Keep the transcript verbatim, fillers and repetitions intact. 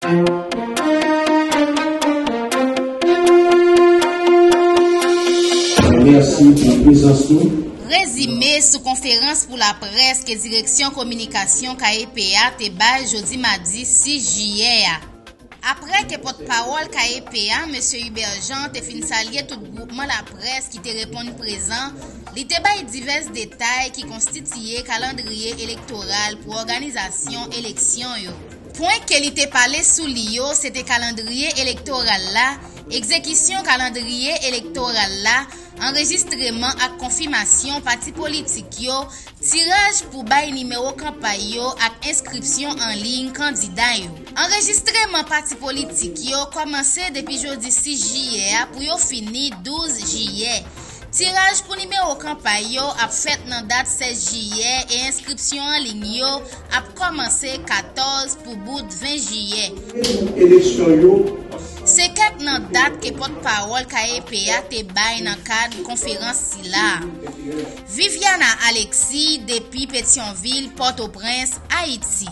Mèsi pou prezans nou. Rezime sou konferans pou laprès ke Direksyon Kominikasyon K E P a te bay jodi madi sis jiyè a. Apre ke pòtpawòl K E P a, Mesye Hubert Jean, te fin salye tout gwoupman laprès ki te reponn prezan, li te bay divès detay ki konstitiye kalandriye elektoral pou òganizasyon eleksyon yo. Pwen ke li te pale sou li yo, se te kalandriye elektoral la, egzekisyon kalandriye elektoral la, anrejistreman ak konfimasyon pati politik yo, tiraj pou bay nimewo kanpay yo ak enskripsyon an liy kandida yo. Anrejistreman pati politik yo kòmanse depi jodi sis jiyè a pou yo fini douz jiyè. Tiraj pou nimewo kanpay yo ap fèt nan dat sèz jiyè e enskripsyon an liy yo ap kòmanse katòz pou bout ven jiyè. Eleksyon yo. Se kèk nan dat ke pòtpawòl K E P a te bay nan kad konferans sila a. Viviana Alexis, depi Petyonvil, Pòtoprens, Ayiti.